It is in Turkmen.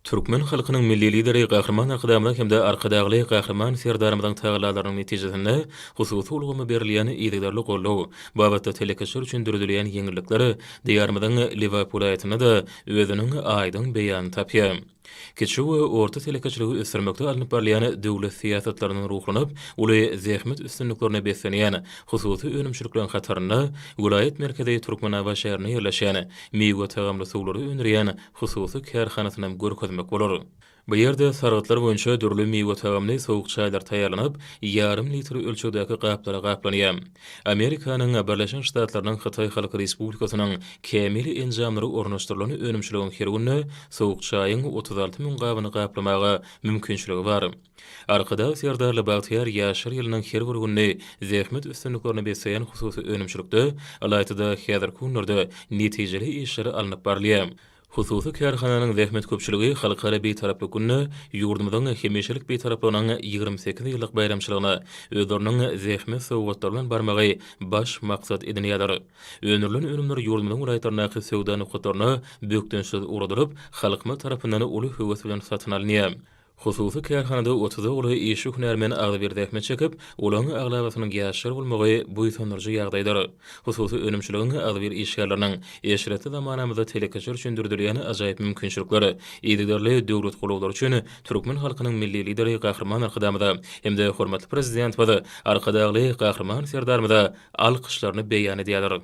Türkmen halkynyň Milli Lideri Gahryman Arkadagymyzyň hem-de Arkadagly Gahryman Serdarymyzyň tagallalarynyň netijesinde hususy ulgama berilýän yzygiderli goldaw, babatda telekeçiler üçin döredilýän ýeňillikler Diýarymyzyň Lebap welaýatynda-da özüniň aýdyň beýanyny tapýar. Kiçi we orta telekeçiligi ösdürmekde alnyp barylýan döwlet syýasatlaryndan ruhlanyp, uly zähmet üstünliklerine beslenýän hususy önümçilikleriň hatarynda welaýat merkezi Türkmenabat şäherinde ýerleşýän miwe tagamly suwlary öndürýän hususy kärhanasynam görkezmek bolar. Bu ýerde sargytlar boýunça dürli miwe tagamly sowuk çaýlar taýýarlanyp, ýarym litr ölçegdäki gaplara gaplanýar. Amerikanyň Birleşen Ştatlarynyň Hytaý Halk Respublikasynyň kämil enjamlary ornaşdyrylan önümçiligiň her günde sowuk çaýyň 36 müň gabyny gaplamaga mümkinçiligi bar. Arkadag Serdarly bagtyýar ýaşlar ýylynyň her bir gününi zähmet üstünliklerine besleýän hususy önümçilikde, ylaýta-da häzirki günlerde netijeli işler alnyp barylýar. Hususy kärhananyň zähmet köpçüligi Halkara Bitaraplyk gününe, ýurdumyzyň hemişelik Bitaraplygynyň 28 ýyllyk baýramçylygyna özleriniň zähmet sowgatlary bilen barmagy baş maksat edinýärler. Öndürilen önümler ýurdumyzyň welaýatlaryndaky söwda nokatlaryna bökdençsiz ugradylyp, halkymyz tarapyndan uly höwes bilen satyn alynýar. Hususy kärhanada otuza golaý işçi-hünärmen agzybir zähmet çekip, olaryň aglabasynyň ýaşlar bolmagy buýsandyryjy ýagdaýdyr. Hususy önümçiligiň agzybir işgärleriniň eşretli zamanamyzda telekeçiler üçin döredilýän ajaýyp mümkinçilikler, yzygiderli döwlet gollawlary üçin türkmen halkynyň Milli Lideri Gahryman Arkadagymyza hem-de hormatly Prezidentimiz Arkadagly Gahryman Serdarymyza alkyşlaryny beýan edýärler.